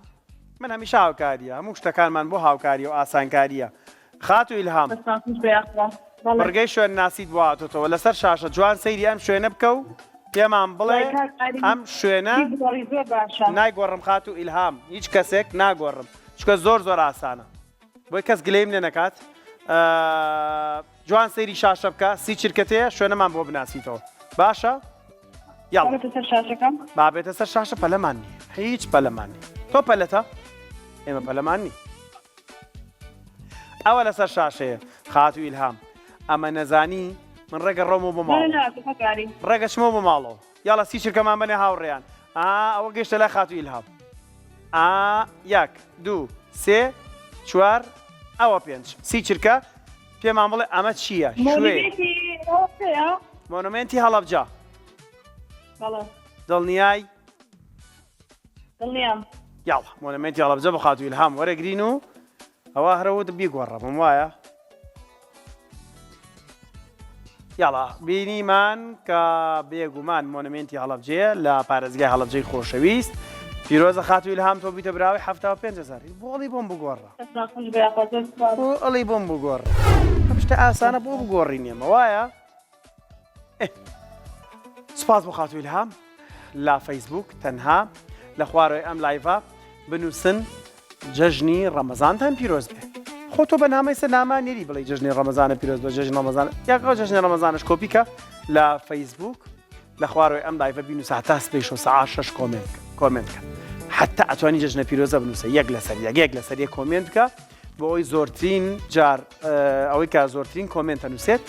من هەمیشە هاوکاریە هەموو شتەکانمان بۆ هاوکاری و ئاسانکاریە خاتوو ئیلهام بڕگەی شوێن ناسیت بۆ هاتۆتەوە لەسەر شاشە جوان سەیری ئەم شوێنە بکە و پێمان بڵێ ئەم شوێنە نایگۆڕم خاتوو ئیلهام هیچ کەسێک ناگۆڕم چکە زۆر زۆر ئاسانە بۆی کەس گلەیم لێ نەکات جوان سەیری شاشە بکە سی چرکەتەیە شوێنەمان بۆ بناسیتەوە باشە بابێتە سەر شاشە پەلەمان نیە هیچ پەلەمان نیە تۆ پەلەتە ئێمە پەلەمان نیە ئەوە لەسەر شاشەیە خاتوو ئیلهام ئەمە نەزانی من ڕێگە ڕۆمەوە بۆ ماڵ ڕێگە چمەوە بۆ ماڵەوە یاڵە سی چرکەمان بەنێ هاوڕێیان ئا ئەوە گەشتە لای خاتوو ئیلهام ئا یەک دوو سێ چوار ئەوە پێنج سی چرکە پێمان بڵێ ئەمە چییە شوێ مۆنۆمێنتی هەڵەبجە دڵنیای دڵنیام. یاڵا مۆنەمێنتی هەڵەبجە بۆ خاتوو ئیلهام وەرەگرین و ئەوە هەرەوت بیگۆڕە بم وایە یاڵا بینیمان کە بێگومان مۆنەمێنتی هەڵەبجەیە لە پارێزگای هەڵەبجەی خۆشەویست پیرۆزە خاتوو ئیلهام تۆ بیتە براوەی 75 هەزار بۆ ئەڵی بۆم بگۆڕە بۆ ئەڵی بۆم بگۆڕە ئەم شتە ئاسانە بۆ بگۆڕین ئێمە وایە سوپاس بۆ خاتوو ئیلهام لە فەیسبوک تەنها لە خوارەوەی ئەم live ە بنووسن جەژنی ڕەمەزانتان پیرۆز بێ خۆ تۆ بە نامەی سەر نامە نێری بڵێ جەژنی ڕەمەزانە پیرۆز بە جەژنی ڕەمەزان یاکەوە جەژنی ڕەمەزانش کۆپیکە لە فەیسبوک لە خوارەوەی ئەم live ە بینوسە هەتا سبەی شەو سەعات شەش comment بکە comment بکە حتا ئەتوانی جەژنە پیرۆزە بنووسە یەک لەسەر یەک یەک لەسەر یەک comment بکە بۆ ئەوەی زۆرترین جار ئەوەی کە زۆرترین comment ئەنووسێت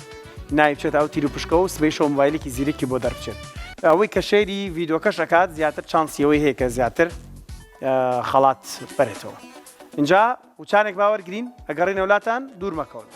ناوی بچێتە ئەو تیر و پشکەوە و سبەی شەو مۆبایلێکی زیرەکی بۆ دەربچێت ئەوەی کە share ی ڤیدۆکەش ئەکات زیاتر چانسی ئەوەی هەیە کە زیاتر خەڵات بەرێتەوە اینجا وچانێک باوەرگرین ئەگەڕینەوە لاتان دوور مەکەون.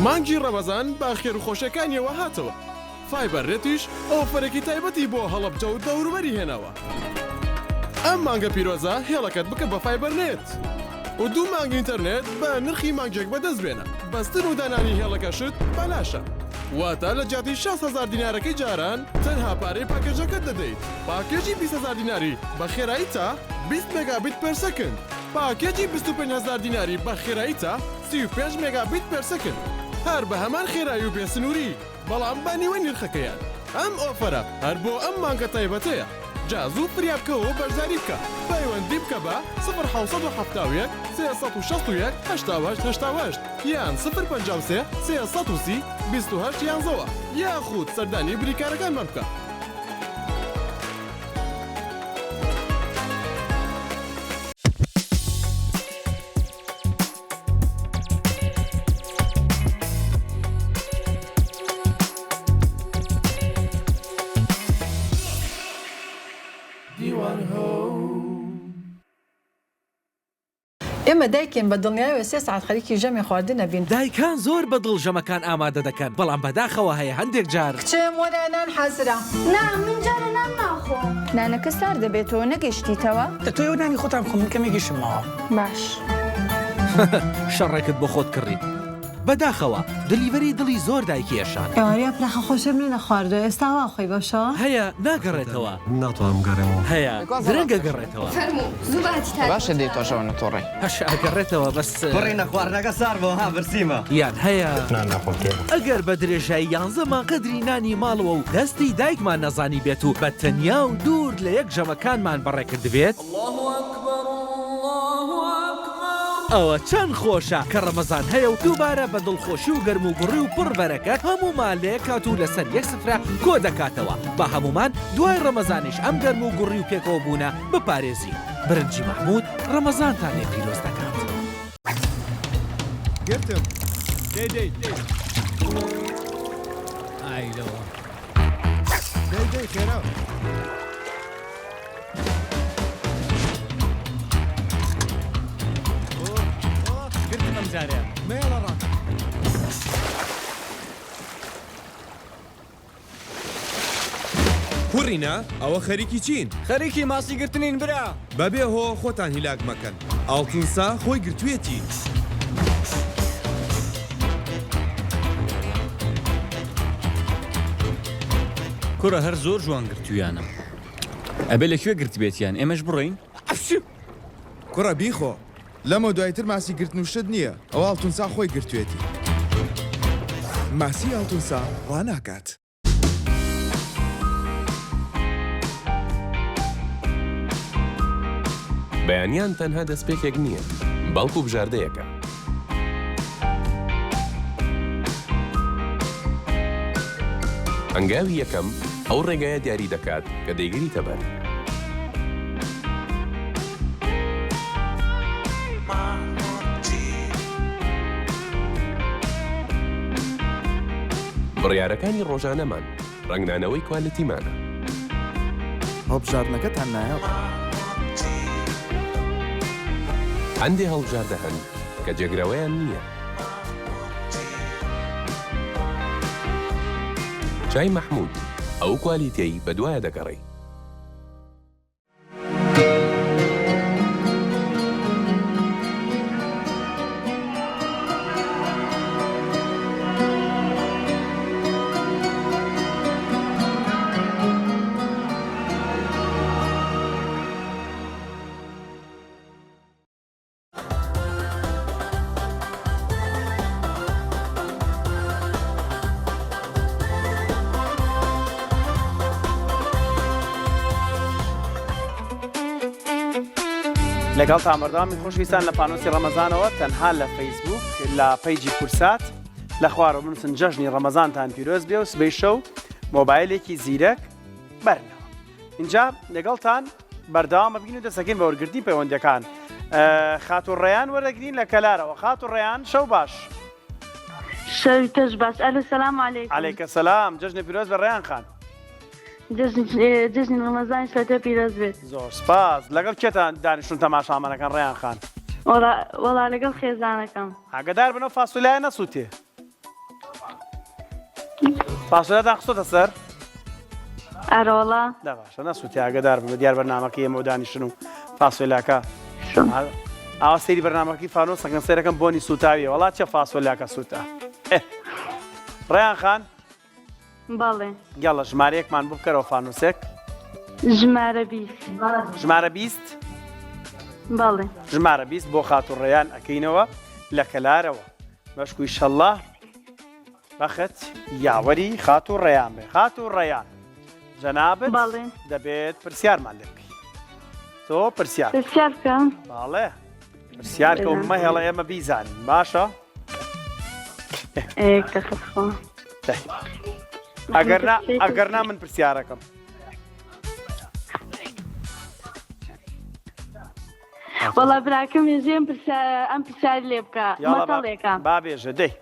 مانگی ڕەمەزان بە خێروخۆشیەکانیەوە هاتەوە، فایبەر نێتیش ئۆفەرێکی تایبەتی بۆ هەڵەبجە و دەوروبەری هێناوە. ئەم مانگە پیرۆزە هێڵەکەت بکە بە فایبەر نێت و دوو مانگ ئینتەرنێت بە نرخی مانگێک بەدەست بێنە، بەستن و دانانی هێڵەکەشت بەلاشە. واتە لە جیاتی 60 هەزار دینارەکەی جاران تەنها پارەی پاکێجەکەت دەدەیت، پاکێجی 20 هەزار دیناری بە خێرایی تا 20 megabit per second، پاکێجی 25 هەزار دیناری بە خێرایی تا 35 megabit per second، هەر بە هەمان خێرایی و بێ سنووری، بەڵام بە نیوەی نرخەکەیان. ئەم ئۆفەرە هەر بۆ ئەم مانگە تایبەتەیە، جا زوو فریا بکەوە و بەشداری بکە، پەیوەندی بکە بە 0 771 361 88 88 یان 0 53 330 28 11 یاخود سەردانی بریکارەکانمان بکە. ئێمە دایکین بە دڵنیایەوە سێ سەعات خەریکی ژەمی خواردن ئەبین. دایکان زۆر بە دڵ ژەمەکان ئامادە دەکەن، بەڵام بەداخەوە هەیە هەندێک جار. کچم وەرە نان حازرە. نا من جارێ نان ناخۆم. نانەکە سارد دەبێتەوە نەگەشتیتەوە؟ دە تۆ ئێوە نانی خۆتان بخۆن من کەمێکیشم ماوە. باش. شەڕێکت بۆ خۆت کڕی. بەداخەوە delivery دڵی زۆر دایکی ئێشاند. ئێوارەی ئەپرەخە خۆشم نەخواردووە ئێستا وا خۆی بەو شەوە؟ هەیە ناگەڕێتەوە. ناتوانم بگەڕێمەوە. هەیە درەنگ ئەگەڕێتەوە. فەرموو زوو با هەتیتان. باشە دەی تۆش ئەوەنە توڕەی. هەشە ئەگەڕێتەوە بەس. کوڕینە خواردنەکە سارد بوو ها برسیمە. یان هەیە. نان ناخۆم تێرم. ئەگەر بە درێژایی یانزە مانگ قەدری نانی ماڵەوە و دەستی دایکمان نەزانیبێت و بە تەنیا و دوور لە یەک ژەمەکانمان بەڕێکردبێت، ئەوە چەند خۆشە کە ڕەمەزان هەیە و دووبارە بە دڵخۆشی و گەرموگوڕی و پڕ بەرەکەت هەموومان لە یەک کات و لەسەر یەک سفرە کۆ دەکاتەوە، با هەموومان دوای ڕەمەزانیش ئەم گەرموگوڕی و پێکەوەبوونە بپارێزین. برنجی مەحمود ڕەمەزانتان لێ پیرۆز دەکات. گرتم دەی دەی دەی. ئای لەوە. دەی دەی خێرا. گرتم ئەم جارەیان. مەیەڵە ڕاکەم. کوڕینە ئەوە خەریکی چین؟ خەریکی ماسی گرتنین برا. بەبێ هۆ خۆتان هیلاک مەکەن ئاڵتونسا خۆی گرتویەتی. کوڕە هەر زۆر جوان گرتویانە. ئەبێ لە کوێ گرتبێتیان ئێمەش بڕۆین؟ کوڕە بیخۆ لەمە دوایتر ماسی گرتن و شت نییە ئەوە ئاڵتونسا خۆی گرتوێتی. ماسی ئاڵتونسا ڕاناکات. بەیانیان تەنها دەستپێکێک نییە، بەڵکو بژاردەیەکە. هەنگاوی یەکەم ئەو ڕێگایە دیاری دەکات کە دەیگریتە بەر. بڕیارەکانی ڕۆژانەمان ڕەنگدانەوەی کوالێتیمانە. هەڵبژاردنەکەتان نایابە. هەندێ هەڵبژاردە هەن کە جێگرەوەیان نییە. چای مەحموود، ئەو کوالیتیەی بەدوایە دەگەڕێی. لەگەڵتان بەردەوامی خۆشویستان لە پانۆسی ڕەمەزانەوە تەنها لە فەیسبوک لە page ی کورسات لە خوارەوە بنووسن جەژنی ڕەمەزانتان پیرۆز بێ و سبەی شەو مۆبایلێکی زیرەک بەرنەوە. ئینجا لەگەڵتان بەردەوام ئەبین و دەستەکەین بە وەرگرتنی پەیوەندیەکان خاتوو ڕەیان وەرەگرین لە کەلارەوە خاتوو ڕەیان شەو باش. شەوی تۆش باش ئەلو سلام علیکم. علیکە سلام جەژنی پیرۆز بە ڕەیان خان. جەژنی ڕەمەزانیش لە تۆ پیرۆز بێت. زۆر سپاس لەگەڵ کێتان دانیشتون تەماشامانەکەن ڕەیان خان؟ وەڵا وەڵا لەگەڵ خێزانەکەم. ئاگەدار بن ئەو فاسۆلیایە نەسووتێ. فاسۆلاتان خستۆتە سەر؟ ئەرۆڵە. دا باشە نەسووتێ ئاگەدار بن بە دیار بەرنامەکەی ئێمەوە دانیشن و فاسۆلاکە ئاوا سەیری بەرنامەکەی فانۆسەکەن سەیرەکەم بۆنی سووتاویە وەڵا چە فاسۆلاکە سووتا ڕیان خان بەڵێ. یاڵە ژمارەیەکمان بۆ بکەرەوە فانوسێک. ژمارە 20. ژمارە 20؟ بەڵێ. ژمارە 20 بۆ خاتوو ڕێیان ئەکەینەوە لە کەلارەوە. بەشکو ئیشەڵڵا بەخت یاوەری خاتوو ڕێیان بێ. خاتوو ڕێیان جەنابت بەڵێ. دەبێت پرسیارمان لێ بکەی. تۆ پرسیار. پرسیار بکەم؟ بەڵێ. پرسیار کە و مەهێڵە ئێمە بیزانین باشە؟ ئەگەر نا ئەگەر نا من پرسیارەکەم وەڵا براکەم ێژێم ئەم پرسیار لێ بکە مەتەڵێکە با بێژە دەی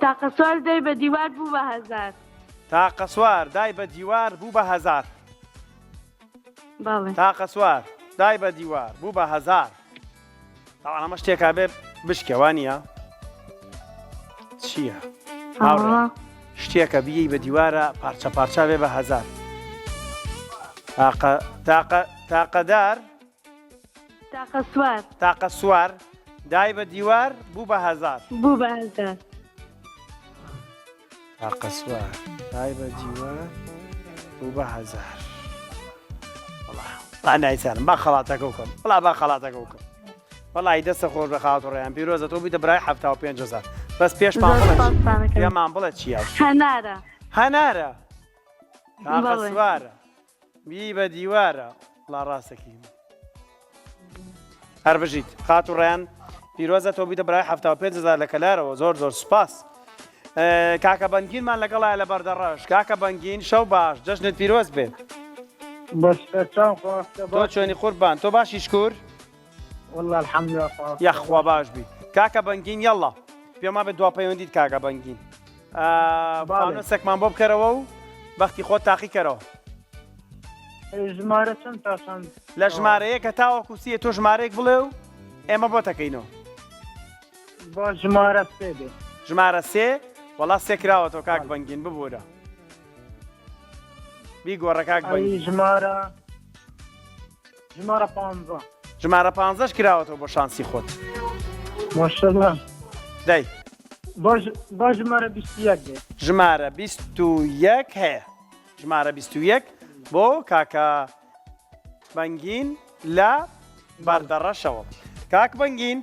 تاقە سوار دای بە دیوار بوو بە هەزار تاقە سوار دای بە دیوار بوو بە هەزار بەڵێ. تاقە سوار دای بە دیوار بوو بە هەزار. تاوان ئەمە شتێکا بێ بشکێ وا نییە؟ چییە؟ هاوڕێ شتێکە بیەی بە دیوارە پارچە پارچە بێ بە هەزار. تاقە تاقە تاقەدار تاقە سوار تاقە سوار دای بە دیوار بوو بە هەزار. بوو بە هەزار. تاقە سوار دای بە دیوار بوو بە هەزار. وەڵا نایزانم با خەڵاتەکە بکەم وەڵا با خەڵاتەکە بکەم وەڵی دەستە خۆش بە خاوت ڕێیان پیرۆزە تۆ بیتە برای 75 هزار بەس پێشمان زۆر بڵێ سپاستان ئەکەم. پێمان بڵێ چییە هەنارە هەنارە تاقە بەڵێ. سوارە بی بە دیوارە وەڵا ڕاستەکی هەر بژیت خاتوو ڕەیان پیرۆزە تۆ بیتە برای 75 هزار لە کەلارەوە زۆر زۆر سوپاس کاکە بەنگینمان لەگەڵایە لە بەردەڕەش کاکە بەنگین شەو باش جەژنت پیرۆز بێت تۆ چۆنی قوربان تۆ باشی شکور والله الحمد لله یاخوا باش بی کاکە بەنگین یاڵا پێما بێت دوا پەیوەندیت کاکە بەنگین فانۆسێکمان بۆ بکەرەوە و بەختی خۆت تاقی کەرەوە. ژمارە چەند تا چەند؟ لە ژمارەیەک هەتاوەکو سیە تۆ ژمارەیەک بڵێ و ئێمە بۆ تەکەینەوە. با ژمارە سێ بێ. ژمارە سێ وەڵا سێ کراوەتەوە کاک بەنگین ببوورە بیگۆڕە کاک بەنگین. ژمارە ژمارە پانزە. ژمارە پانزەش کراوەتەوە بۆ شانسی خۆت. ماشاءاللە. دەی. باش با ژمارە 21 بێ. ژمارە 21 هەیە. ژمارە 21 بۆ کاکە بەنگین لە بەردەڕەشەوە. کاک بەنگین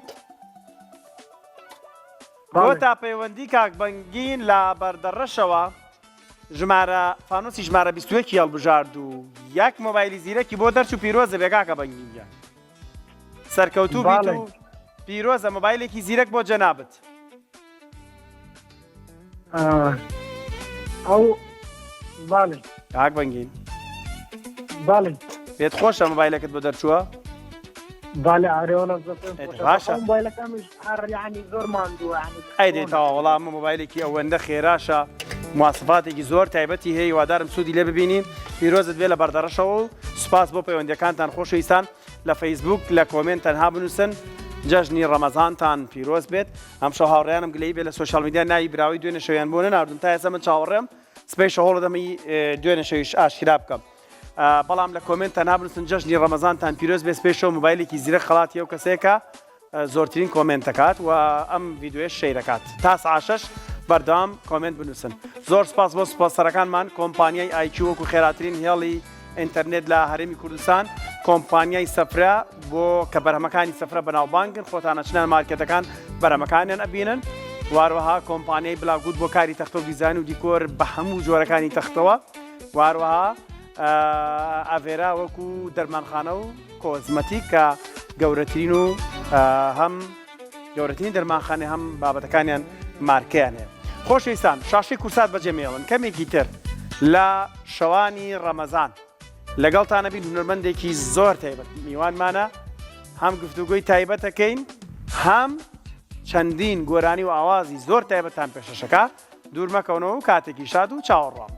کۆتا پەیوەندی کاک بەنگین لە بەردەڕەشەوە ژمارە فانۆسی ژمارە 21 ی هەڵبژارد و یەک مۆبایلی زیرەکی بۆ دەرچوو پیرۆزە بێ کاکە بەنگین گیان سەرکەوتوو بیت و پیرۆزە مۆبایلێکی زیرەک بۆ جەنابت. ئەو باڵێ کاک بەنگین باڵێ پێت خۆشە مۆبایلەکەت بۆ دەرچووە؟ بالە ئارێوەڵە باشە مۆبایلەکەمیش هەر یعنی زۆر ماندووە یعنی ئەی دەی تەواو وەڵا ئەمە مۆبایلێکی ئەوەندە خێراشە مواسفاتێکی زۆر تایبەتی هەیە هیوادارم سوودی لێ ببینی پیرۆزت بێ لە بەردەڕەشەوە و سوپاس بۆ پەیوەندیەکانتان خۆشەویستان لە فەیسبوک لە کۆمێنت تەنها بنووسن جەژنی ڕەمەزانتان پیرۆز بێت ئەمشەو هاوڕێیانم گلەیی بێ لە سۆشیال میدیا ناوی براوەی دوێنێ شەویان بۆ نەناردوم تا ئێستا من چاوەڕێم سبەی شەو هەوڵ دەدەم ئی دوێنێ شەویش ئاشکرا بکەم بەڵام لە کۆمێنت تەنها بنووسن جەژنی ڕەمەزانتان پیرۆز بێ سبەی شەو مۆبایلێکی زیرەک خەڵاتی ئەو کەسەیە کە زۆرترین کۆمێنت دەکات و ئەم ڤیدیۆیەش شەیرەکات تا سەعات شەش بەردەوام کۆمێنت بنووسن زۆر سپاس بۆ سپۆنسەرەکانمان کۆمپانیای ئایکیو وەکو خێراترین هێڵی ئینتەرنێت لە هەرێمی کوردستان کۆمپانیای سەفرە بۆ کە بەرهەمەکانی سەفرە بەناوبانگن خۆتان ئەچنە مارکێتەکان بەرهەمەکانیان ئەبینن واروەها کۆمپانیای بلاگوت بۆ کاری تەختە و دیزاین و دیکۆر بە هەموو جۆرەکانی تەختەوە واروەها ئاڤێرا وەکو دەرمانخانە و کۆزمەتیک کە گەورەترین و هەم گەورەترین دەرمانخانەی هەم بابەتەکانیان مارکەیان هەیە خۆشەویستان شاشەی کورسات بەجێ مێڵن کەمێکی تر لە شەوانی ڕەمەزان لەگەڵتانە بین هونەرمەندێکی زۆر تایبەت میوانمانە هەم گفتوگۆی تایبەتەکەین هەم چەندین گۆرانی و ئاوازی زۆر تایبەتان پێشەشەکە دوور مەکەونەوە و کاتێکی شاد و چاوەڕوان.